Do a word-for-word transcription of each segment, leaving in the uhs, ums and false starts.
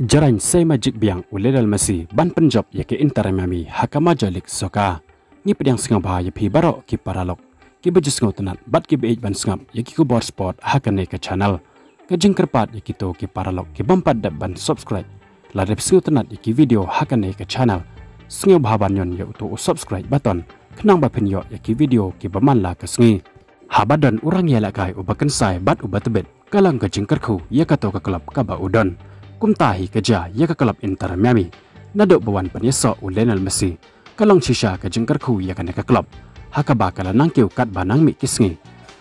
Jrang sei magic biang u Lionel Messi ban pynjop ïa ka Inter Miami ha ka Major League Soccer. Ngi pdiang sngewbha ïa phi baroh ki paralok kiba ju sngewtynnat bad kiba ïeit ban sngap ïa ki khubor sport ha kane ka channel. Ka jingkyrpad ïa kito ki paralok ki bym pat dep ban subscribe, lada phi sngewtynnat ïa ki video ha kane ka channel, sngewbha ban ñion ïa uto u subscribe button khnang ba phin ïoh ïa ki video kiba man la ka sngi. Haba don u rangïalehkai uba kynsai bad uba tbit, ka long ka jingkyrkhu ïa kato ka club kaba u don. Kumta hi ka jia ïa ka club Inter Miami. Naduh ba wan pynïasoh u Lionel Messi, ka long shisha ka jingkyrkhu ïa kane ka club, ha kaba ka la nang kiew katba nang mih ki sngi,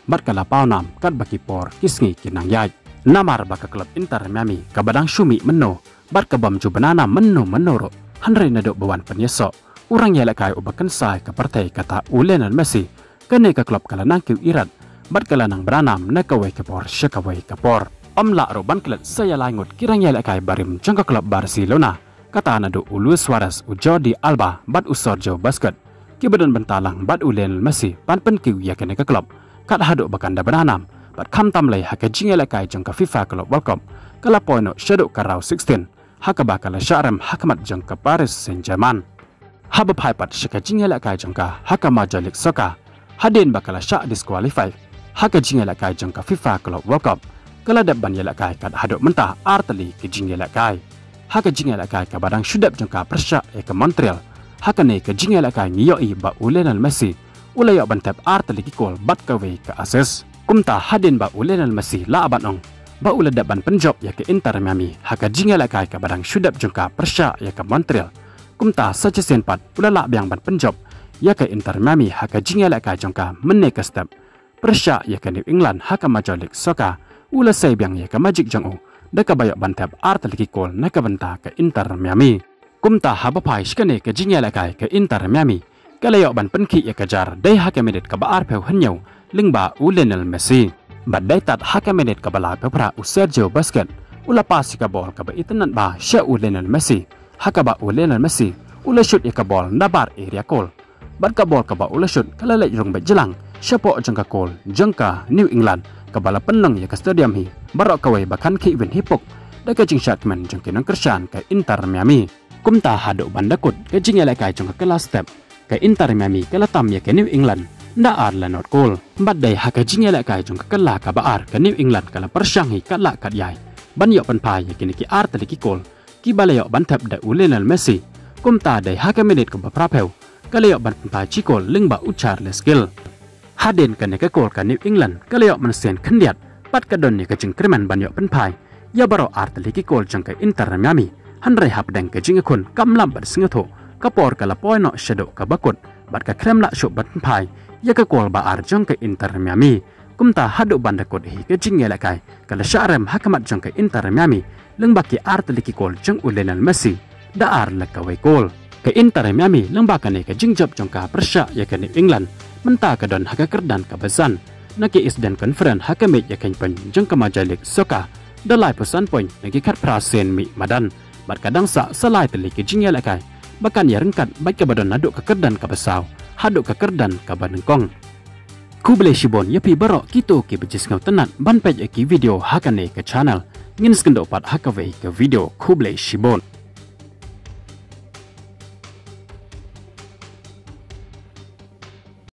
bad ka la paw nam katba ki por ki sngi ki nang ïaid. Namar ba ka club Inter Miami kaba dang shu mih mynno bad ka bym ju bna nam mynno mynno ruh, hynrei naduh ba wan pynïasoh u rangïalehkai uba kynsai ka pyrthei, kata u Lionel Messi, kane ka club ka la nang kiew irat bad ka la nang bna nam na kawei ka por sha kawei ka por. Ym lah ruh ban klet sa ïa lai ngut ki rangïalehkai barim jong ka club Barcelona, kata naduh u Luis Suarez, u Jordi Alba bad u Sergio Busquets, kiba don bynta lang bad u Lionel Messi ban pynkiew ïa kane ka club kat haduh ba kan da bna nam. Bad khamtam lei, ha ka jingïalehkai jong ka FIFA Club World Cup, ka la poi noh shaduh ka round sixteen, ha kaba ka la shah rem ha khmat jong ka Paris Saint-Germain. Haba phai pat sha ka jingïalehkai jong ka ha ka Major League Soccer, hadien ba ka la shah disqualify ha ka jingïalehkai jong ka FIFA Club World Cup, ka la dep ban ïalehkai kat haduh mynta ar tylli ki jingïalehkai. Ha ka jingïalehkai kaba dang shu dep jong ka pyrshah ïa ka Montreal, ha kane ka jingïalehkai ngi ïohi ba u Lionel Messi u la ïoh ban thep ar tylli ki kol bad kawei ka assist. Kumta hadien ba u Lionel Messi lah ban ong ba u la dep ban pynjop ïa ka Inter Miami ha ka jingïalehkai kaba dang shu dep jong ka pyrshah ïa ka Montreal, kumta sa shisien pat u la lah biang ban pynjop ïa ka Inter Miami ha ka jingïalehkai jong ka mynne ka step pyrshah ïa ka New England ha ka Major League Soccer. U la sei biang ïa ka magic jong u da kaba ïoh ban thep ar tylli ki kol na ka bynta ka Inter Miami. Kumta haba phai sha kane ka jingïalehkai, ka Inter Miami ka la ïoh ban pynkhih ïa ka jar dei ha ka minit kaba arphew hynñiew lyngba u Lionel Messi. Bad dei tad ha ka minit kaba laiphew phra, u Sergio Busquets u la pass ïa ka bol kaba itynnad bha sha u Lionel Messi, ha kaba u Lionel Messi u la shoot ïa ka bol na bar area goal. Bad ka bol kaba u la shoot ka la leit rung beit jlang shapoh jong ka goal jong ka New England, kaba la pynlong ïa ka stadium hi baroh kawei ba khan khih win hi puk da ka jingshad kmen jong ki nongkyrshan ka Inter Miami. Kumta haduh ban da kut ka jingïalehkai jong ka kylla step, ka Inter Miami ka la tam ïa ka New England da ar la nod kol. Bad dei ha ka jingïalehkai jong ka kylla kaba ar, ka New England ka la pyrshang hi kat lah kat ïai ban ïoh pynphai ïa kine ki ar tylli ki kol kiba la ïoh ban thep da u Lionel Messi. Kumta dei ha ka minit kaba phraphew ka la ïoh ban pynphai shi kol lyngba u Charles Gill. Hadien kane ka kol, ka New England ka la ïoh mynsiem khyndiat bad ka don ïa ka jingkyrmen ban ïoh pynphai ïa baroh ar tylli ki kol jong ka Inter Miami. Hynrei hapdeng ka jingïakhun kam lam bad sngewthuh, ka por ka la poi noh shaduh kaba kut bad ka khlem lah shuh ban pynphai ïa ka kol ba ar jong ka Inter Miami. Kumta haduh ban da kut hi ka jingïalehkai ka la shah rem ha khmat jong ka Inter Miami lyngba ki ar tylli ki kol jong u Lionel Messi da ar la kawei kol. Ka Inter Miami lyngba kane ka jingjop jong ka pyrshah ïa ka New England mynta ka don ha ka kyrdan kaba san na ka Eastern Conference ha ka miej ïa ka point jong ka Major League Soccer da laiphew san point na ki khatphra sien mih madan, bad ka dang sah sa lai tylli ki jingïalehkai ba kan ïaryngkat bad kaba don naduh ka kyrdan kaba saw haduh ka kyrdan kaba nyngkong. Khublei shibun ïa phi baroh kito kiba ju sngewtynnat ban peit ïa ki video ha kane ka channel. Ngin sa ïakynduh pat ha kawei ka video. Khublei shibun.